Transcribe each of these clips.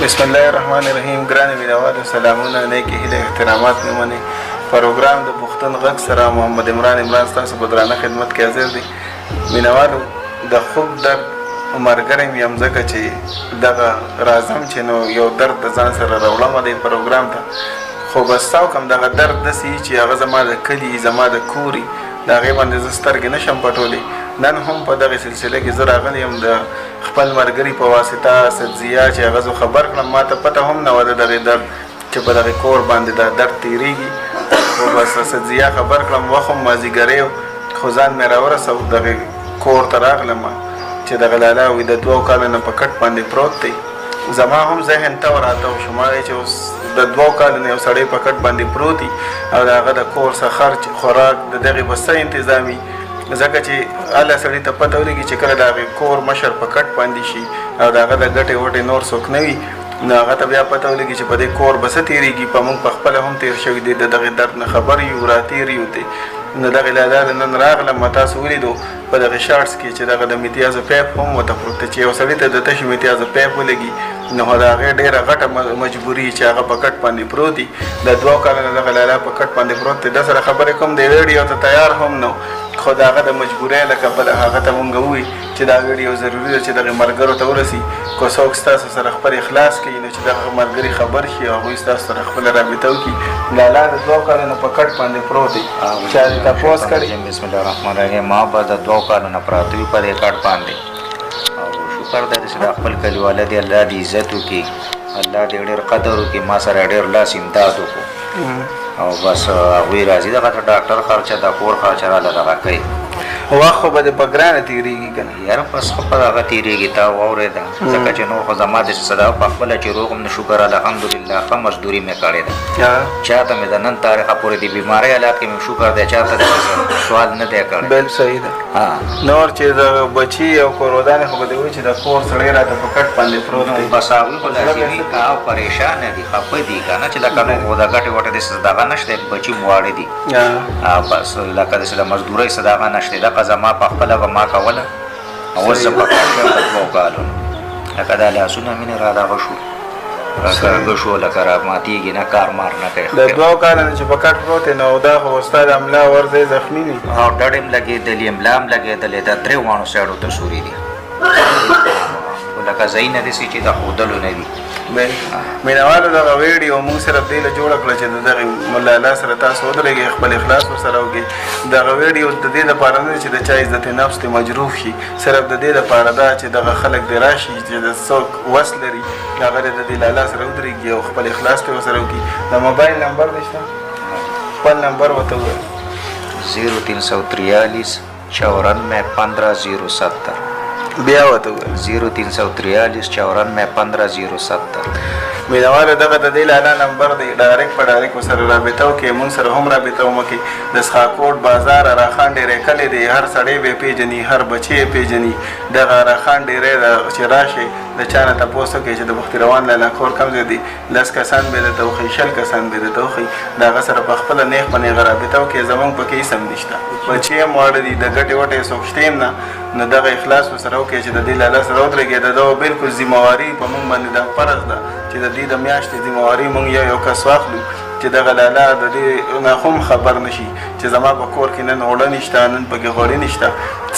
بسم الله الرحمن الرحیم. ګران مینوالو، سلامونه، نیکې هیلې، احترامات مې منئ. پروګرام د پښتون غږ سره محمد عمران عمران ستاسو په درانه خدمت کې حاضر دی. مینوالو، د خوب درد مرګری مې یم، ځکه چې دغه راځم چې نو یو درد د ځان سره راوړم دی پروګرام ته، خو بس څه وکړم، دغه درد داسې چې هغه زما د کلي، زما د کوري، د هغې باندې زه سترګې نه شم پټولی. نن هم په دغې سلسله کې زه راغلی یم د خپل ملګري په واسطه سدزیا، چې هغه زه خبر کړم. ما ته پته هم نه وه د دغې درد چې په دغې کور باندې دا درد تېرېږي، خو بس سدزیا خبر کړم. وخت هم مازدیګری، خو ځان مې راورسو، دغې کور ته راغلم چې دغه لالا وي د 2 کالو نه په کټ باندې پروت دی. زما هم ذهن ته راته شو، ما وایي چې اوس د 2 کالو نه یو سړی په کټ باندې پروت دی او د هغه د کور څه خرچ، خوراک، د دغې به څه انتظام وي، ځکه چې هله سړي ته پته ولګي چې کله د هغې کور مشر په کټ باندې شي او د هغه د ګټې وټې نور څوک نه وي، نو هغه ته بیا پته ولګي چې په دې کور به څه تېرېږي. په موږ په خپله هم تېر شوي دی، د دغې درد نه خبر یو، را تېر یو دی. نو دغې لالا له نن راغلم، ما تاسو ولیدو په دغې شارټس کې چې دغه د میتیازو پیپ هم ورته پروت دی، چې یو سړي ته د تشې میتیازو پیپ ولګي نو د هغې ډېره غټه مجبوري چې هغه په کټ باندې پروت دی. د 2 کالو نه دغه لالا په کټ باندې پروت دی. ده سره خبرې کوم، د ویډیو ته تیار هم نه، خو د هغه د مجبورۍ له کبله هغه ته مونږ ووایي چې دا ویډیو ضروري ده چې دغې ملګرو ته ورسي. که څوک ستاسو سره خپل اخلاص کوي نو چې دغه ملګري خبر شي او هغوی ستاسو سره خپله رابطه وکړي. لالا د 2 کالو نه په کټ باندې پروت دی، چا دې تپوس کړی؟ بسم الله الرحمن الرحیم. ما به د 2 کالو نه پراته وي په دې کټ باندې، او شکر دی چې دا خپل کلیواله دی، الله دې عزت وکړي، الله دې ډېر قدر وکړي، ما سره ډېر لاس امداد وکړو، او بس هغوی راځي، دغه د ډاکټر خرچه، د کور خرچه راله دغه کوي. وخت خو به دې په ګرانه تېرېږي که نه؟ یاره بس ښه په دغه تېرېږي، تا واورېده، ځکه چې نور خو زما داسې څه ده په خپله چې روغ یم نو شکر الحمدلله، ښه مزدوري مې کړې ده. چا ته مې د نن تاریخه پورې د بیمارۍ حالات کې مې شکر دی چا ته داسې سوال نه دی کړی. بل صحیح ده. نور چې د بچي او کورودانې خو به دې وایي چې د کور سړی راته په کټ باندې پروت دی. بس هغوی خو داسې وي او پریشانه دي، خفه دي که نه، چې لکه نور خو د ګټې وټې داسې دغه نشته، بچي مو واړه دي، بس لکه داسې د مزدورۍ څه دغه نشته. دغه زما په خپله به ما کوله، او اوس زه په کټ یم د 2 کالو، لکه دا لاسونه مې نه را دغه شو، راکاږه شو، لکه را ماتېږي نه، کار مار نه کوي. د 2 کالو نه چې په کټ پروت دی نو دا خو ستا د ملا ورځی زخمي وي. او ډډې هم لګېدلې، ملا هم لګېدلې، دا 3 واړو سایډو ته سوري دي، خو لکه ځایونه داسې چې د ښودلو نه دي. مینوالو، دغه ویډیو موږ صرف دې له جوړه کړه چې د دغې لالا سره تاسو ودرېږئ، خپل اخلاص ورسره وکړئ. دغه ویډیو د دې دپاره نه دی چې د چا عزت نفس دې مجروح شي، صرف د دې دپاره ده چې دغه خلک دې راشي چې د څوک وس لري هغه دې د دې لالا سره ودرېږي او خپل اخلاص دې ورسره وکړي. د موبایل نمبر دې شته؟ خپل نمبر ورته ووایه. 0343 94 15 070. بیا ورته ووایه. 0343 94 15 070. مینوالو، دغه د دې لالا نمبر دی، ډایرک په ډایرک ورسره رابطه وکړئ، مونږ سره هم رابطه وکړئ. د سخاکوټ بازار اراخان ډېری کلی دی، هر سړی به یې پېژني، هر بچی یې پېژني. دغه اراخان ډېری ده چې راشئ د چا نه تپوس وکړئ چې د بختي روان لالا کور کوم ځای دی، 10 کسان به یې درته وښیي، 20 کسان به یې درته وښیي. د هغه سره په خپله نېغ په نېغه رابطه وکړئ. زمونږ پکې هېڅ هم نشته، بچي هم واړه دي، د ګټې وټې څوک شته هم نه، نو دغه اخلاص ورسره وکړئ چې د دې لالا سره ودرېږئ. د دغه بالکل ذمهواري په موږ باندې دا فرض ده چې د دې د میاشتې ذمهواري موږ یو یو کس واخلو چې دغه لالا د دې نه هم خبر نه شي چې زما په کور کې نن اوړه نشته، نن پکې غوړي نشته.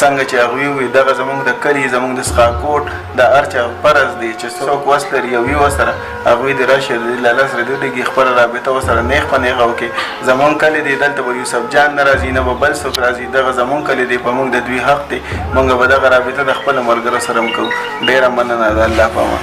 څنګه چې هغوی ووایي دغه زموږ د کلي، زموږ د سخاکوټ د هر چا فرض دی چې څوک وس لري او وي ورسره، هغوی دې راشي د دې لالا سره دې ودرېږي، خپله رابطه ورسره نېغ په نېغه وکړي. زموږ کلی دی، دلته به یوسف جان نه راځي، نه به بل څوک راځي، دغه زموږ کلی دی، په موږ د دوی حق دی، موږ به دغه رابطه د خپلو ملګرو سره هم کوو. ډېره مننه، د الله په امان.